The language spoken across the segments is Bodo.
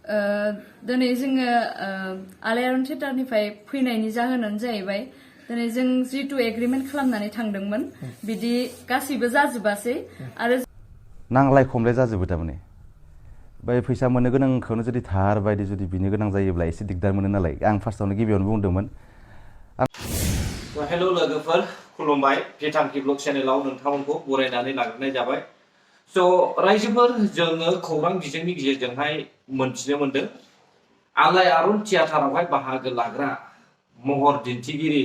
दिनै जोङो आलायारन थियेटारनिफ्राय फैनायनि जाहोनानो जाहैबाय दिनै जों जितु एग्रिमेन्ट खालामनानै थांदोंमोन बिदि गासैबो जाजोबासै आरो नांलाय खमलाय जाजोबो थारमाने बै फैसा मोननो गोनांखौनो जुदि धार बायदि जुदि बिनो गोनां जायोब्ला एसे दिगदार मोनो नालाय आं फार्स्टआवनो गिबियावनो बुंदोंमोन। हेल' लोगोफोर खुलुमबाय भिटांकि ब्लग चेनेलाव नोंथांमोनखौ बरायनानै लाग्रोनाय जाबाय। स' रायजोफोर जोङो खौरां बिजोंनि गेजेरजोंहाय मोनथिनो मोनदों आलाइ आरन थियाटारावहाय बाहागो लाग्रा महर दिन्थिगिरि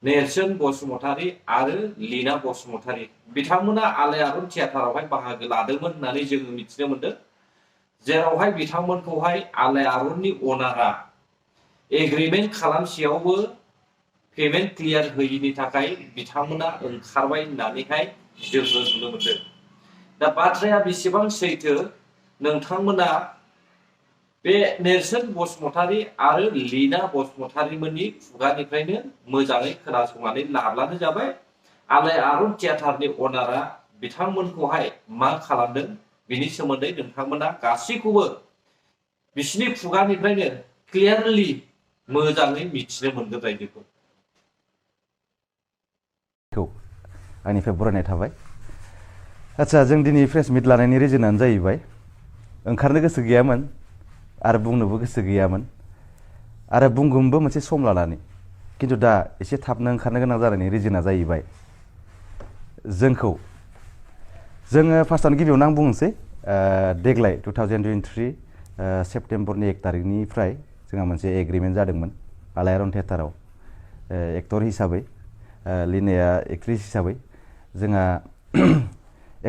नेरसोन बसुमतारी आरो लीना बसुमतारी बिथांमोना आलाइ आरन थियाटारावहाय बाहागो लादोंमोन होननानै जोङो मिथिनो मोनदों। जेरावहाय बिथांमोनखौहाय आलाइ आरननि अनारा एग्रिमेन्ट खालामसेयावबो पेमेन्ट क्लियार होयिनि थाखाय बिथांमोना ओंखारबाय होननानैहाय जोङो नुनो मोनदों। दा बाथ्राया बेसेबां सैथो नोंथांमोना बे नेरसोन बसुमतारी आरो लीना बसुमतारीमोननि खुगानिफ्रायनो मोजाङै खोनासंनानै लाब्लानो जाबाय। आलाइ आरन थियेटारनि अनारा बिथांमोनखौहाय मा खालामदों बिनि सोमोन्दै नोंथांमोना गासैखौबो बिसिनि खुगानिफ्रायनो क्लियारलि मोजाङै मिथिनो मोनगोन रायजोफोर। आंनिफ्राय बरायनाय थाबाय। आच्छा जों दिनै प्रेस मिट लानायनि रिजनानो जाहैबाय ओंखारनो गोसो गैयामोन आरो बुंनोबो गोसो गैयामोन आरो बुंगोनबो मोनसे सम लानानै खिन्थु दा एसे थाबनो ओंखारनो गोनां जानायनि रिजना जाहैबाय जोङो फार्स्टआवनो गिबियावनो आं बुंनोसै देग्लाय 2023 सेप्तेम्बरनि 1 तारिखनिफ्राय जोंहा मोनसे एग्रिमेन्ट जादोंमोन आलाइ आरन थियेटाराव एक्टर हिसाबै लीनाया एक्ट्रिस हिसाबै जोंहा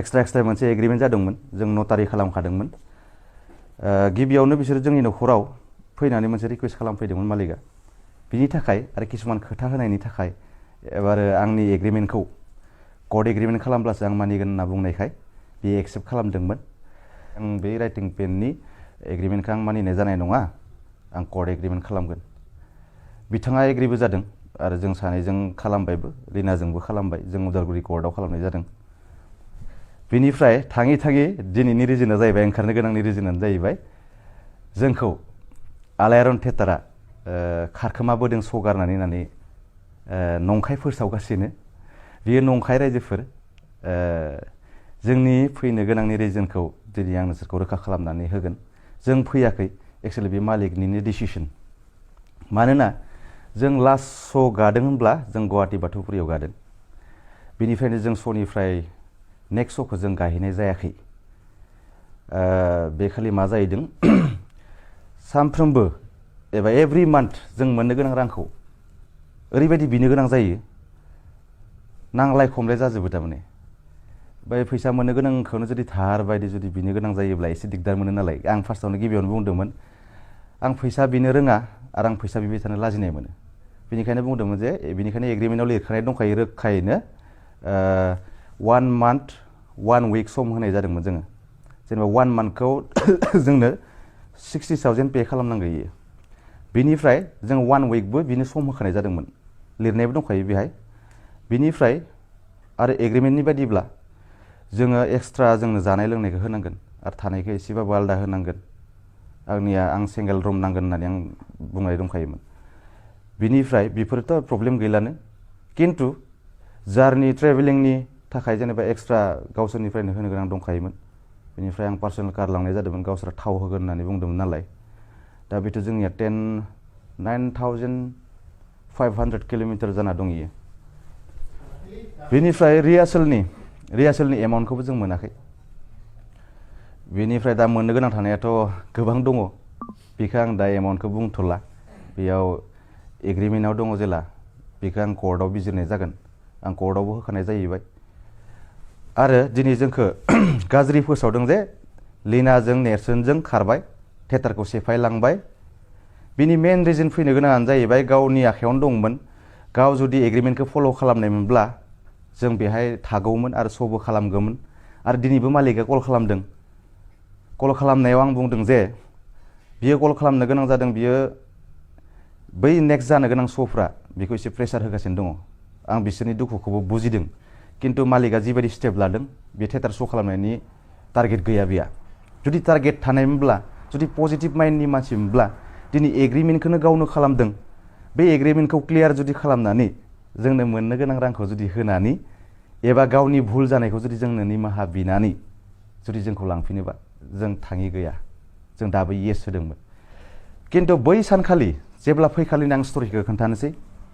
एक्सट्रा मोनसे एग्रिमेन्ट जादोंमोन जों नटारि खालामखादोंमोन। गिबियावनो बिसोर जोंनि न'खराव फैनानै मोनसे रिकुवेस्ट खालामफैदोंमोन मालिकआ बिनि थाखाय आरो किसुमान खोथा होनायनि थाखाय एबार आंनि एग्रिमेन्टखौ कर्ट एग्रिमेन्ट खालामब्लासो आं मानिगोन होनना बुंनायखाय बियो एक्सेप्ट खालामदोंमोन। आं बे राइटिं पेननि एग्रिमेन्टखौ आं मानिनाय जानाय नङा आं कर्ट एग्रिमेन्ट खालामगोन। बिथाङा एग्रिबो जादों आरो जों सानैजों खालामबायबो लीनाजोंबो खालामबाय जों उदालगुरि कर्टआव खालामनाय जादों। बिनिफ्राय थाङै दिनैनि रिजोना जाहैबाय ओंखारनो गोनांनि रिजोनानो जाहैबाय जोंखौ आलाइ आरन थियेटारा खारखोमाबोदों सगारनानै होननानै नंखाय फोसावगासिनो बियो नंखाय रायजोफोर। जोंनि फैनो गोनांनि रिजनखौ दिनै आं नोंसोरखौ रोखा खालामनानै होगोन। जों फैयाखै एक्सुवेलि बे मालिकनिनो डिसिसन मानोना जों लास्ट श' गादों होनब्ला जों गुवाहाटी बाथौफुरियाव गादों बिनिफ्रायनो जों श'निफ्राय नेक्स्ट श'खौ जों गाहैनाय जायाखै। बे खालि मा जाहैदों सानफ्रोमबो एबा एभ्रि मान्थ जों मोननो गोनां रांखौ ओरैबायदि बिनो गोनां जायो नांलाय खमलाय जाजोबो थारमाने बै फैसा मोननो गोनांखौनो जुदि धार बायदि जुदि बिनो गोनां जायोब्ला एसे दिगदार मोनो नालाय आं फार्स्टआवनो गिबियावनो बुंदोंमोन आं फैसा बिनो रोङा आरो आं फैसा बिबाय थानो लाजिनाय मोनो बेनिखायनो बुंदोंमोन जे बेनिखायनो एग्रिमेन्टआव लिरखानाय दंखायो रोखायैनो 1 month 1 week सम होनाय जादोंमोन जोङो जेनेबा 1 monthखौ जोंनो 60,000 पे खालामनांगौ इयो बिनिफ्राय जों 1 weekबो बिनो सम होखानाय जादोंमोन लिरनायबो दंखायो बेहाय बिनिफ्राय आरो एग्रिमेन्टनि बायदिब्ला जोङो एक्सट्रा जोंनो जानाय लोंनायखौ होनांगोन आरो थानायखौ एसेबाबो आलादा होनांगोन आं सिंगेल रुम नांगोन होननानै आं बुंनाय दंखायोमोन बिनिफ्राय बेफोरथ' प्रब्लेम गैलानो किन्तु जार्नि ट्रेभेलिंनि थाखाय जेनेबा एक्सट्रा गावसोरनिफ्रायनो होनो गोनां दंखायोमोन बेनिफ्राय आं पार्सनेल कार लांनाय जादोंमोन गावसोरा थाव होगोन होननानै बुंदोंमोन नालाय दा बेथ' जोंनिया 9,500 किल'मिटार जाना दं इयो बेनिफ्राय रिहार्सेलनि एमाउन्टखौबो जों मोनाखै बेनिफ्राय दा मोननो गोनां थानायाथ' गोबां दङ बेखौ आं दा एमाउन्टखौ बुंथ'ला बेयाव एग्रिमेन्टआव दङ जेला बेखौ आं कर्टआव बिजिरनाय जागोन आं कर्टआवबो होखानाय जाहैबाय आरो दिनै जोंखौ गाज्रि फोसावदों जे लीनाजों नेरसोनजों खारबाय थियेटारखौ सेफायलांबाय बिनि मेन रिजन फैनो गोनाङानो जाहैबाय गावनि आखायावनो दंमोन गाव जुदि एग्रिमेन्टखौ फल' खालामनायमोनब्ला जों बेहाय थागौमोन आरो श'बो खालामगौमोन आरो दिनैबो मालिकआ कल खालामदों कल खालामनायाव आं बुंदों जे बियो कल खालामनो गोनां जादों बियो बै नेक्स्ट जानो गोनां श'फ्रा बेखौ एसे प्रेसार होगासिनो दङ आं बिसोरनि दुखुखौबो बुजिदों किन्तु मालिकआ जिबायदि स्टेप लादों बे थियेटार श' खालामनायनि टारगेट गैया बेहा जुदि टारगेट थानायमोनब्ला जुदि पजिटिभ माइन्डनि मानसिमोनब्ला दिनै एग्रिमेन्टखौनो गावनो खालामदों बे एग्रिमेन्टखौ क्लियार जुदि खालामनानै जोंनो मोननो गोनां रांखौ जुदि होनानै एबा गावनि भुल जानायखौ जुदि जोंनो निमाहा बिनानै जुदि जोंखौ लांफिनोबा जों थाङि गैया जों दाबो येस होदोंमोन खिन्थु बै सानखालि जेब्ला फैखालिनि आं स्ट'रिखौ खोन्थानोसै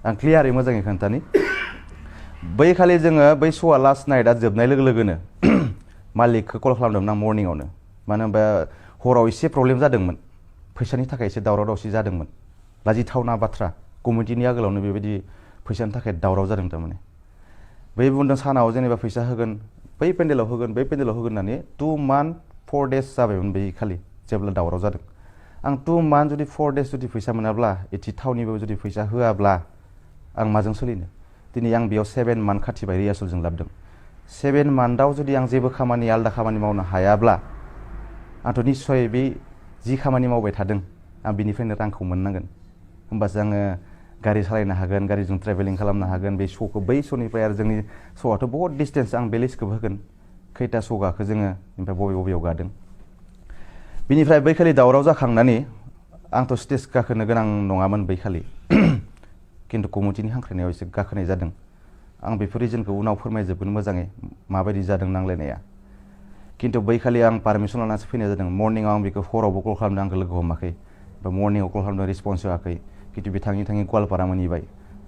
आं क्लियारै मोजाङै खोन्थानि बै खालि जोङो बै श'आ लास्ट नाइटआ जोबनाय लोगो लोगोनो मालिकखौ कल खालामदोंमोन आं मर्निंआवनो मानो होनबा हराव एसे प्रब्लेम जादोंमोन फैसानि थाखाय एसे दावराव दावसि जादोंमोन लाजिथावना बाथ्रा कमिटिनि आगोलावनो बेबायदि फैसानि थाखाय दावराव जादों थारमाने बै बुंदों सानाव जेनेबा फैसा होगोन बै पेन्डेलाव होगोन होननानै 2 month 4 days जाबायमोन बै खालि जेब्ला दावराव जादों आं 2 month जुदि 4 days जुदि फैसा मोनाब्ला एथि थावनिबो जुदि फैसा होआब्ला आं माजों सोलिनो दिनै आं बेयाव 7 month खाथिबाय रियासलजों लाबोदों 7 monthआव जुदि आं जेबो खामानि आलदा खामानि मावनो हायाब्ला आंथ' निस्सय बे जि खामानि मावबाय थादों आं बिनिफ्रायनो रांखौ मोननांगोन होमबासो आङो गारि सालायनो हागोन गारिजों ट्रेभेलिं खालामनो हागोन बे श'खौ बै श'निफ्राय आरो जोंनि श'आथ' बहुत डिसटेन्स आं बे लिस्टखौबो होगोन खैथा श' गाखो जोङो ओमफ्राय बबेयाव गादों बिनिफ्राय बै खालि दावराव जाखांनानै आंथ' स्टेज गाखोनो गोनां नङामोन बै खालि खिन्थु कमिटिनि हांख्रायनायाव एसे गाखोनाय जादों आं बेफोर रिजनखौ उनाव फोरमायजोबगोन मोजाङै माबायदि जादों नांलायनाया खिन्थु बै खालि आं पारमिसन लानासो फैनाय जादों मर्निंआव आं बेखौ हरावबो कल खालामदों आंखौ लोगो हमाखै बा मर्निंआव कल खालामदों रिसपन्स होआखै खिन्थु बे थाङै गवालपारा मोनहैबाय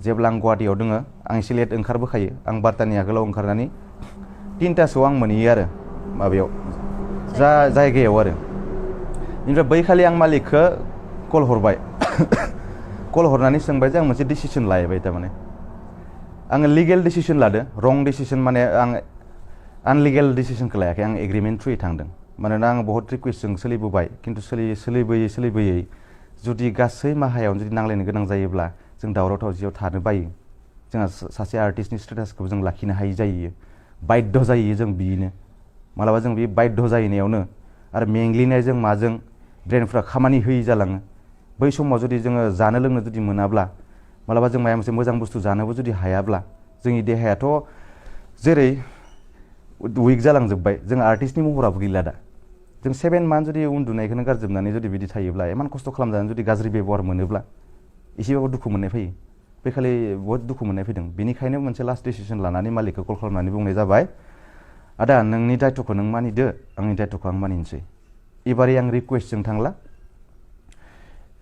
जेब्ला आं गुवाहाटियाव दङ आं एसे लेट ओंखारबोखायो आं 12टानि आगोलाव ओंखारनानै 3टासोआव आं मोनहैयो आरो माबायाव जायगायाव आरो बेनिफ्राय बै खालि आं मालिकखौ कल हरबाय कल हरनानै सोंबाय जे आं मोनसे डिसिसन लायबाय थारमाने आङो लिगेल डिसिसन लादो रं डिसिसन माने आं आनलिगेल डिसिसनखौ लायाखै आं एग्रिमेन्ट थ्रुयै थांदों मानोना आं बहुत रिकुवेस्टजों सोलिबोबाय खिन्थु सोलिबोयै जुदि गासै माहायावनो जुदि नांलायनो गोनां जायोब्ला जों दावराव दावसियाव थानो बायो जोंहा सासे आर्टिस्टनि स्टेटासखौबो जों लाखिनो हायि जायो बाध्य जायो जों बिनो मालाबा जों बे बाध्य जाहैनायावनो आरो मेंग्लिनायजों माजों ब्रेनफ्रा खामानि होयि जालाङो बै समाव जुदि जोङो जानो लोंनो जुदि मोनाब्ला मालाबा जों माबा मोनसे मोजां बुस्थु जानोबो जुदि हायाब्ला जोंनि देहायाथ' जेरै उइक जालांजोब्बाय जों आर्टिस्टनि महराबो गैला दा जों 7 month जुदि उन्दुनायखौनो गारजोबनानै जुदि बिदि थायोब्ला इमान खस्थ' खालामजानानै जुदि गाज्रि बेबहार मोनोब्ला एसेबाबो दुखु मोननाय फैयो बे खालि बहुत दुखु मोननाय फैदों बेनिखायनो मोनसे लास्ट डिसिसन लानानै मालिकखौ कल खालामनानै बुंनाय जाबाय आदा नोंनि दायथ'खौ नों मानिदो आंनि दायथ'खौ आं मानिनोसै एबारै आं रिकुवेस्टजों थांला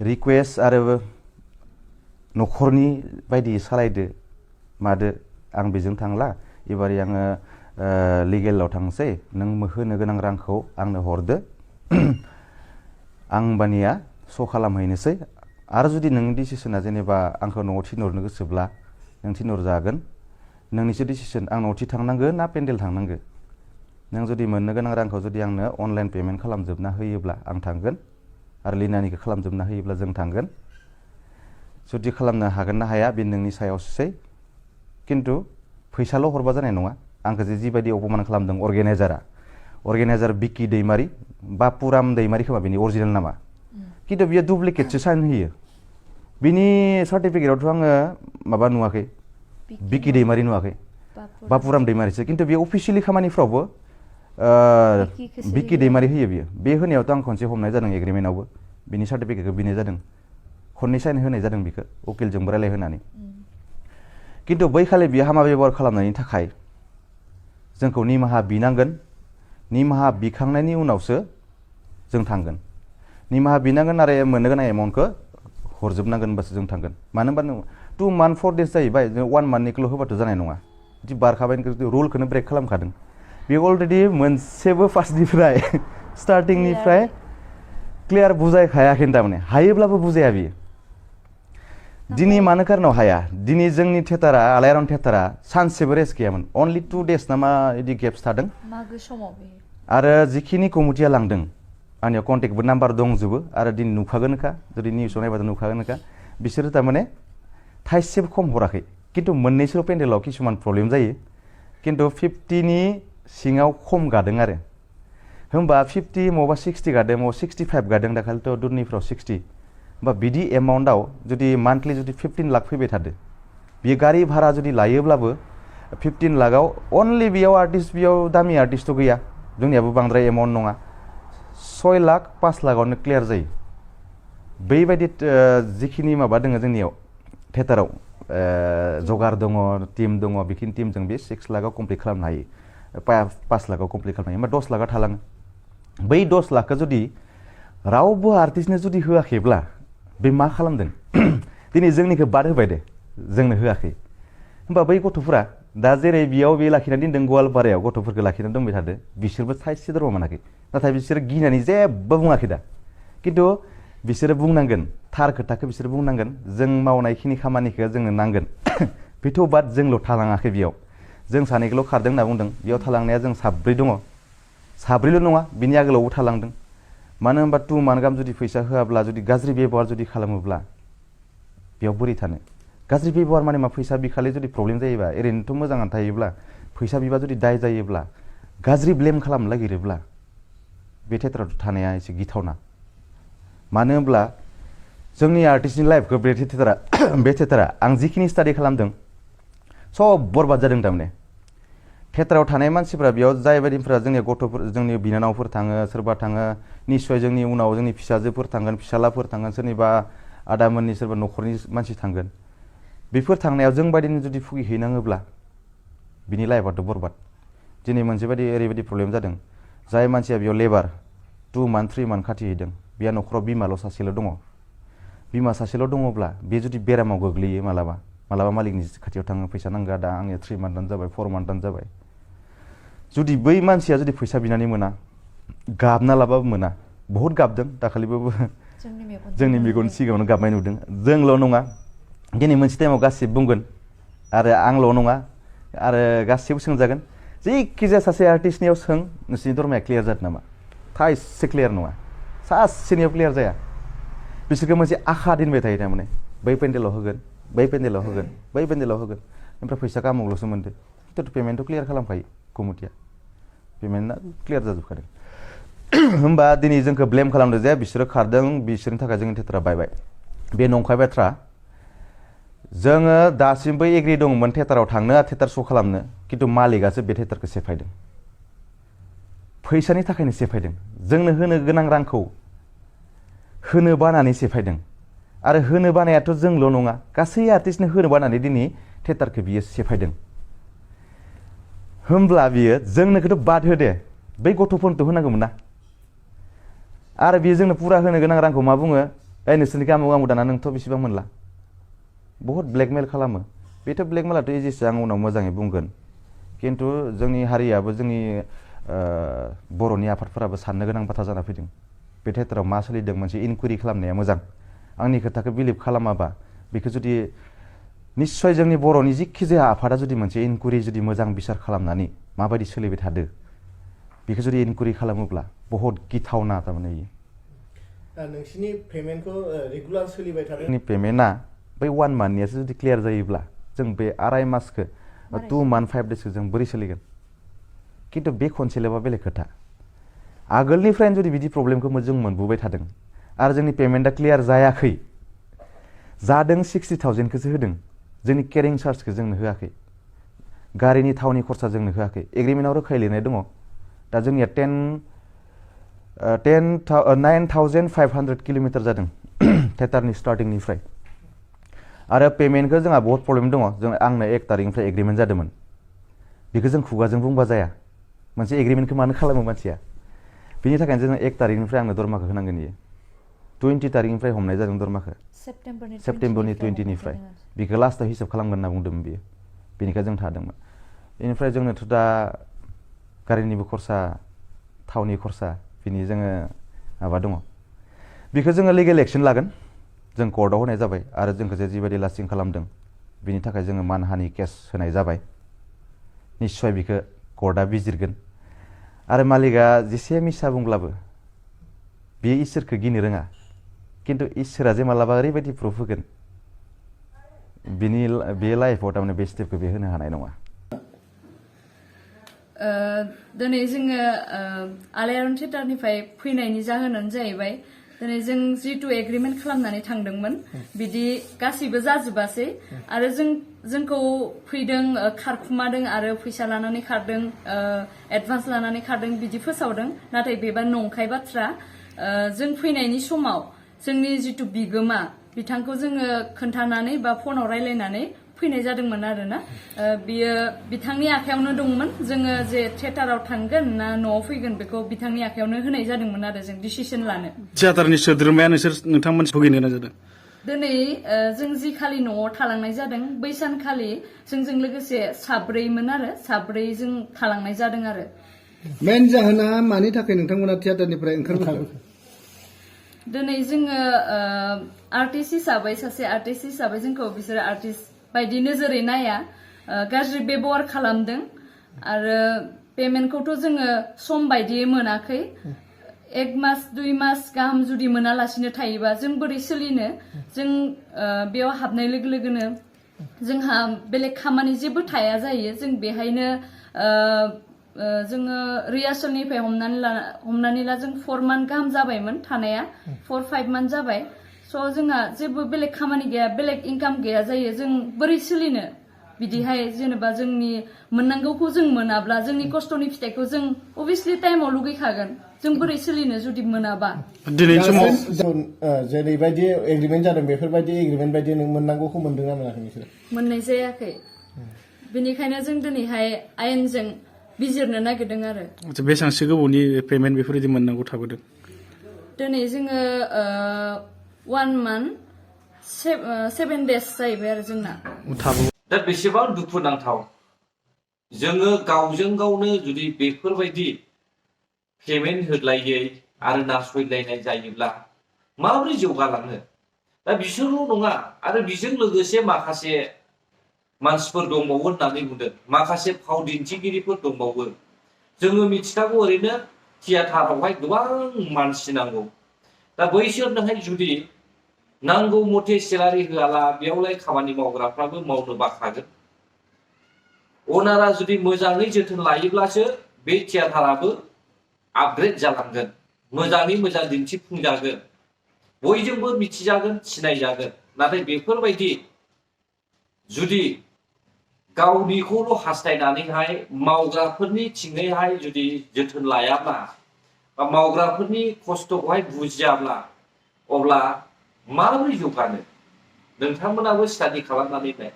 रिकुवेस्ट आरो न'खरनि बायदि सालायदो मादो आं बेजों थांला एबारै आङो लिगेलाव थांसै नों होनो गोनां रांखौ आंनो हरदो आं होमबानिया श' खालामहैनोसै आरो जुदि नोंनि डिसिसना जेनेबा आंखौ न'आव थिनहरनो गोसोब्ला नों थिनहरजागोन नोंनिसो डिसिसन आं न'आव थांनांगो ना पेन्डेल थांनांगो नों जुदि मोननो गोनां रांखौ जुदि आंनो अनलाइन पेमेन्ट खालामजोबना होयोब्ला आं थांगोन आरो लिनानिखौ खालामजोबना होयोब्ला जों थांगोन जुदि खालामनो हागोन ना हाया बे नोंनि सायावसै खिन्थु फैसाल' हरबा जानाय नङा आंखौ जिबायदि अपमान खालामदों अर्गेनाइजार बिकि दैमारि बा पुराम दैमारि खोमा बेनि अरिजिनेल नामा खिन्थु बियो डुप्लिकेटसो साइन होयो बिनि सार्टिफिकेटआवथ' आङो माबा नुवाखै बिकि दैमारि नुवाखै बा पुराम दैमारिसो खिन्थु बे अफिसियेलि खामानिफ्रावबो बिकि दैमारि होयो बियो बे होनायावथ' आं खनसे हमनाय जादों एग्रिमेन्टआवबो बिनि सार्टिफिकेटखौ बिनाय जादों खननै साइन होनाय जादों बिखौ उकिलजोंबो रायलायहोनानै खिन्थु बै खालि बियो हामा बेबहार खालामनायनि थाखाय जोंखौ निमाहा बिनांगोन निमाहा बिखांनायनि उनावसो जों थांगोन निमाहा बिनांगोन आरो मोननो गोनां एमाउन्टखौ हरजोबनांगोन होनबासो जों थांगोन मानो होनबा 2 month 4 days जाहैबाय जों 1 monthनिखौल' होबाथ' जानाय नङा बिदि बारखाबाय रुलखौनो ब्रेक खालामखादों बे अलरेडि मोनसेबो फार्स्टनिफ्राय स्टार्टिंनिफ्राय क्लियार बुजायखायाखै थारमाने हायोब्लाबो बुजाया बियो दिनै मानो कारनाव हाया दिनै जोंनि थियेटारा आलायारन थियेटारा सानसेबो रेस्ट गैयामोन अनलि 2 days नामा बिदि गेप्स थादों मागो समाव आरो जिखिनि कमिटिया लांदों आंनियाव कन्टेक्टबो नाम्बार दंजोबो आरो दिनै नुखागोनखा जुदि निउसाव नायबाथ' नुखागोनखा बिसोरो थारमाने थाइसेबो खम हराखै खिन्थु मोननैसो पेन्डेलाव किसुमान प्रब्लेम जायो खिन्थु 50नि सिङाव खम गादों आरो होमबा 50 मबा 60 गादों मबा 65 गादों दाखालिथ' दुरनिफ्राव 60 होमबा बिदि एमाउन्टआव जुदि मान्थलि जुदि 15 लाख फैबाय थादो बियो गारि भारा जुदि लायोब्लाबो 15 लाखआव अनलि बेयाव आर्टिस्ट बेयाव दामि आर्टिस्टथ' गैया जोंनियाबो बांद्राय एमाउन्ट नङा 6 लाख 5 लाखआवनो क्लियार जायो बैबायदि जिखिनि माबा दङ जोंनियाव थिएटाराव जगार दङ टीम दङ बेखिनि टीमजों बे 6 लाखआव कमप्लिट खालामनो हायो 5 लाखआव कमप्लिट खालामनो हायो होमबा 10 लाखआ थालाङो बै 10 लाखखौ जुदि रावबो आर्टिस्टनो जुदि होआखैब्ला बे मा खालामदों दिनै जोंनिखौ बाद होबाय दे जोंनो होआखै होमबा बै गथ'फोरा दा जेरै बेयाव बे लाखिनानै दोनदों गवालपारायाव गथ'फोरखौ लाखिनानै दंबाय थादो बिसोरबो थाइसे दरमा मोनाखै नाथाय बिसोर गिनानै जेबो बुङाखै दा खिन्थु बिसोरो बुंनांगोन थार खोथाखौ बिसोर बुंनांगोन जों मावनायखिनि खामानिखौ जोंनो नांगोन बेथ' बाद जोंल' थालाङाखै बेयाव जों सानैखौल' खारदों होनना बुंदों बेयाव थालांनाया जों साब्रै दङ साब्रैल' नङा बिनि आगोलावबो थालांदों मानो होनबा 2 मान्थ गाहाम जुदि फैसा होआब्ला जुदि गाज्रि बेबहार जुदि खालामोब्ला बेयाव बोरै थानो गाज्रि बेबहार माने मा फैसा बिखालि जुदि प्रब्लेम जायोबा ओरैनोथ' मोजाङानो थायोब्ला फैसा बिबा जुदि दाय जायोब्ला गाज्रि ब्लेम खालामनो नागिरोब्ला बे थिएटाराव थानाया एसे गिथावना मानो होनब्ला जोंनि आर्टिस्टनि लाइफखौ बे थिएटारा आं जिखिनि स्टाडि खालामदों सब बरबाद जादों थारमाने थिएटाराव थानाय मानसिफ्रा बेयाव जाय बायदिफ्रा जोंनि गथ'फोर जोंनि बिनानावफोर थाङो सोरबा थाङो निस्सय जोंनि उनाव जोंनि फिसाजोफोर थांगोन फिसालाफोर थांगोन सोरनिबा आदामोननि सोरबा न'खरनि मानसि थांगोन बेफोर थांनायाव जों बायदिनो जुदि फुगिहैनाङोब्ला बिनि लाइफआथ' बरबाद दिनै मोनसे बायदि ओरैबायदि प्रब्लेम जादों जाय मानसिया बेयाव लेबार 2 मान्थ 3 मान्थ खाथिहैदों बेहा न'खराव बिमाल' सासेल' दङ बिमा सासेल' दङब्ला बे जुदि बेरामाव गोग्लैयो मालाबा मालिकनि खाथियाव थाङो फैसा नांगौ दा आंनिया 3 मान्थानो जाबाय 4 मान्थानो जाबाय जुदि बै मानसिया जुदि फैसा बिनानै मोना गाबना लाबाबो मोना बहुद गाबदों दाखालिबो जोंनि मेगन सिगाङावनो गाबनाय नुदों जोंल' नङा दिनै मोनसे टाइमाव गासिबो बुंगोन आरो आंल' नङा आरो गासिबो सोंजागोन जायखिजाया सासे आर्टिस्टनियाव सों नोंसिनि दरमाया क्लियार जादों नामा थाइसे क्लियार नङा सासेनियाव क्लियार जाया बिसोरखौ मोनसे आखा दोनबाय थायो थारमाने बै पेन्डेलाव होगोन बै पेन्डेलाव होगोन बै पेन्डेलाव होगोन ओमफ्राय फैसा कामावल'सो मोनदो खिन्थु पेमेन्टखौ क्लियार खालामखायो कमिटिया पेमेन्टआ क्लियार जाजोबखादों होमबा दिनै जोंखौ ब्लेम खालामदों जे बिसोरो खारदों बिसोरनि थाखाय जोंनि थिएटारा बायबाय बे नंखाय बाथ्रा जोङो दासिमबो एग्रि दंमोन थिएटाराव थांनो थिएटार श' खालामनो खिन्थु मालिकआसो बे थिएटारखौ सेफायदों फैसानि थाखायनो सेफायदों जोंनो होनो गोनां रांखौ होनो बानानै सेफायदों आरो होनो बानायाथ' जोंल' नङा गासै आर्टिस्टनो होनो बानानै दिनै थिएटारखौ बियो सेफायदों होमब्ला बियो जोंनोखौथ' बाद होदे बै गथ'फोरनोथ' होनांगौमोन ना आरो बियो जोंनो पुरा होनो गोनां रांखौ मा बुङो नोंसोरनि गामु दाना नोंथ' बेसेबां मोनला बहुत ब्लेकमेल खालामो बेथ' ब्लेकमेलाथ' इजिसो आं उनाव मोजाङै बुंगोन खिन्थु जोंनि हारियाबो जोंनि बर'नि आफादफोराबो साननो गोनां बाथ्रा जाना फैदों बे थिएटाराव मा सोलिदों मोनसे इनकुवेरि खालामनाया मोजां आंनि खोथाखौ बिलिभ खालामाबा बेखौ जुदि निस्सय जोंनि बर'नि जिखिजाया आफादा जुदि मोनसे इनकुवेरि जुदि मोजां बिसार खालामनानै माबायदि सोलिबाय थादो बेखौ जुदि इनकुवेरि खालामोब्ला बहुत गिथावना थारमाने नोंसिनि पेमेन्टखौ रेगुलार सोलिबाय थादों जोंनि पेमेन्टआ बै 1 मान्थनियासो जुदि क्लियार जायोब्ला जों बे आराय मासखौ 2 मान्थ 5 डेजखौ जों बोरै सोलिगोन खिन्थु बे खनसेल'बा बेलेग खोथा आगोलनिफ्रायनो जुदि बिदि प्रब्लेमखौ जों मोनबोबाय थादों आरो जोंनि पेमेन्टआ क्लियार जायाखै जादों 60,000खौसो होदों जोंनि केरिं चार्जखौ जोंनो होआखै गारिनि थावनि खरसा जोंनो होआखै एग्रिमेन्टआव रोखायै लिरनाय दङ दा जोंनिया 9,500 किल'मिटार जादों थिएटारनि स्टार्टिंनिफ्राय आरो पेमेन्टखौ जोंहा बहुत प्रब्लेम दङ जों आंनो 1 तारिखनिफ्राय एग्रिमेन्ट जादोंमोन बेखौ जों खुगाजों बुंबा जाया मोनसे एग्रिमेन्टखौ मानो खालामो मानसिया बिनि थाखायनो जोङो 1 तारिखनिफ्राय आंनो दरमाखौ होनांगोन इयो 20 तारिखनिफ्राय हमनाय जादों दरमाखौ सेप्तेम्बरनि 20निफ्राय बेखौ लास्टआव हिसाब खालामगोन होनना बुंदोंमोन बियो बेनिखायनो जों थादोंमोन बेनिफ्राय जोंनोथ' दा गारिनिबो खरसा थावनि खरसा बिनि जोङो माबा दङ बेखौ जोङो लिगेल एक्सन लागोन जों कर्टआव होनाय जाबाय आरो जोंखौ जे जिबायदि लास्टिं खालामदों बिनि थाखाय जोङो मानहानि केस होनाय जाबाय निस्सय बेखौ कर्टआ बिजिरगोन आरो मालिकआ जेसे मिसा बुंब्लाबो बे इसोरखौ गिनो रोङा खिन्थु इसोरा जे मालाबा ओरैबायदि प्रुफ होगोन बे लाइफआव थारमाने बे स्टेपखौ बे होनो हानाय नङा दिनै जोङो आलायारन थिएटारनिफ्राय फैनायनि जाहोनानो जाहैबाय दिनै जों जितु एग्रिमेन्ट खालामनानै थांदोंमोन बिदि गासैबो जाजोबासै आरो जोंखौ फैदों खारखुमादों आरो फैसा लानानै खारदों एडभान्स लानानै खारदों बिदि फोसावदों नाथाय बेबा नंखाय बाथ्रा जों फैनायनि समाव जोंनि जितु बिगोमा बिथांखौ जोङो खोन्थानानै बा फनाव रायलायनानै फैनाय जादोंमोन आरोना बियो बिथांनि आखायावनो दंमोन जोङो जे थियेटाराव थांगोन ना न'आव फैगोन बेखौ बिथांनि आखायावनो होनाय जादोंमोन आरो जों डिसिसन लानो थियेटारनि सोद्रोमाया नोंथांमोन भुगिनो गोनां जादों दिनै जों जि खालि न'आव थालांनाय जादों बै सानखालि जोंजों लोगोसे साब्रैमोन आरो साब्रै जों थालांनाय जादों आरो मेन जाहोना मानि थाखाय नोंथांमोना थियेटारनिफ्राय ओंखारबोखो दिनै जोङो आर्टिस्ट हिसाबै सासे आर्टिस्ट हिसाबै जोंखौ बिसोरो आर्टिस्ट बायदि नोजोरै नाया गाज्रि बेबहार खालामदों आरो पेमेन्टखौथ' जोङो सम बायदियै मोनाखै 1 मास 2 मास गाहाम जुदि मोनालासिनो थायोबा जों बोरै सोलिनो जों बेयाव हाबनाय लोगो लोगोनो जोंहा बेलेग खामानि जेबो थाया जायो जों बेहायनो जोङो रिहार्सेलनिफ्राय हमनानै ला जों 4 मान्थ गाहाम जाबायमोन थानाया 4-5 मान्थ जाबाय स' जोंहा जेबो बेलेग खामानि गैया बेलेग इनकाम गैया जायो जों बोरै सोलिनो बिदिहाय जेनेबा जोंनि मोननांगौखौ जों मोनाब्ला जोंनि खस्थ'नि फिथाइखौ जों अभियसलि टाइमाव लुगैखागोन जों बोरै सोलिनो जुदि मोनाबा दिनै समाव जेरैबायदि एग्रिमेन्ट जादों बेफोरबायदि एग्रिमेन्ट बायदि नों मोननांगौखौ मोनदोंना मोनाखै नोंसोर मोननाय जायाखै बेनिखायनो जों दिनैहाय आयेनजों बिजिरनो नागिरदों आरो बेसेबांसो गोबावनि पेमेन्ट बेफोरबायदि मोननांगौ थाबोदों दिनै जोङो 1 मान्थ 7 days जाहैबाय आरो जोंना दा बेसेबां दुखुनांथाव जोङो गावजों गावनो जुदि बेफोरबायदि पेमेन्ट होलायै आरो नासयलायनाय जायोब्ला माबोरै जौगालाङो दा बिसोरल' नङा आरो बेजों लोगोसे माखासे मानसिफोर दंबावो होननानै बुंदों माखासे फाव दिन्थिगिरिफोर दंबावो जोङो मिथिखागौ ओरैनो थियेटारावहाय गोबां मानसि नांगौ दा बैसोरनोहाय जुदि नांगौ मथे सेलारि होआला बेयावलाय खामानि मावग्राफ्राबो मावनो बाखागोन अनारा जुदि मोजाङै जोथोन लायोब्लासो बे थियेटाराबो आपग्रेड जालांगोन मोजाङै मोजां दिन्थिफुंजागोन बयजोंबो मिथिजागोन सिनायजागोन नाथाय बेफोरबायदि जुदि गावनिखौल' हास्थायनानैहाय मावग्राफोरनि थिङैहाय जुदि जोथोन लायाब्ला बा मावग्राफोरनि खस्थ'खौहाय बुजियाब्ला अब्ला माबोरै जौगानो नोंथांमोनाबो स्टाडि खालामनानै नाय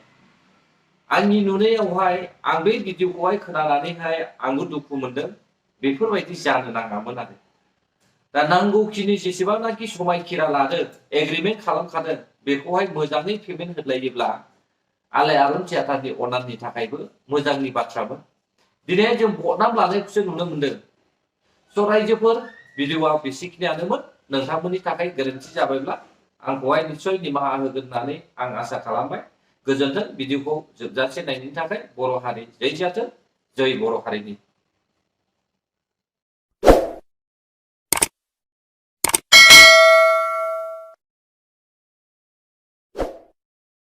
आंनि नुनायावहाय आं बे भिडिअखौहाय खोनानानैहाय आंबो दुखु मोनदों बेफोरबायदि जानो नाङामोन आरो दा नांगौखिनि जेसेबांनाखि समायखिरा लादों एग्रिमेन्ट खालामखादों बेखौहाय मोजाङै पेमेन्ट होलायोब्ला आलाय आरन थियेटारनि अनारनि थाखायबो मोजांनि बाथ्रामोन दिनै जों बदनाम लानायखौसो नुनो मोनदों स' रायजोफोर भिडिअआ बेसेखिनियानोमोन नोंथांमोननि थाखाय गोरोन्थि जाबायब्ला आंखौहाय निस्सय निमाहा होगोन होननानै आं आसा खालामबाय गोजोन्थों भिडिअखौ जोबजासे नायनायनि थाखाय बर' हारि जै जाथों जै बर' हारिनि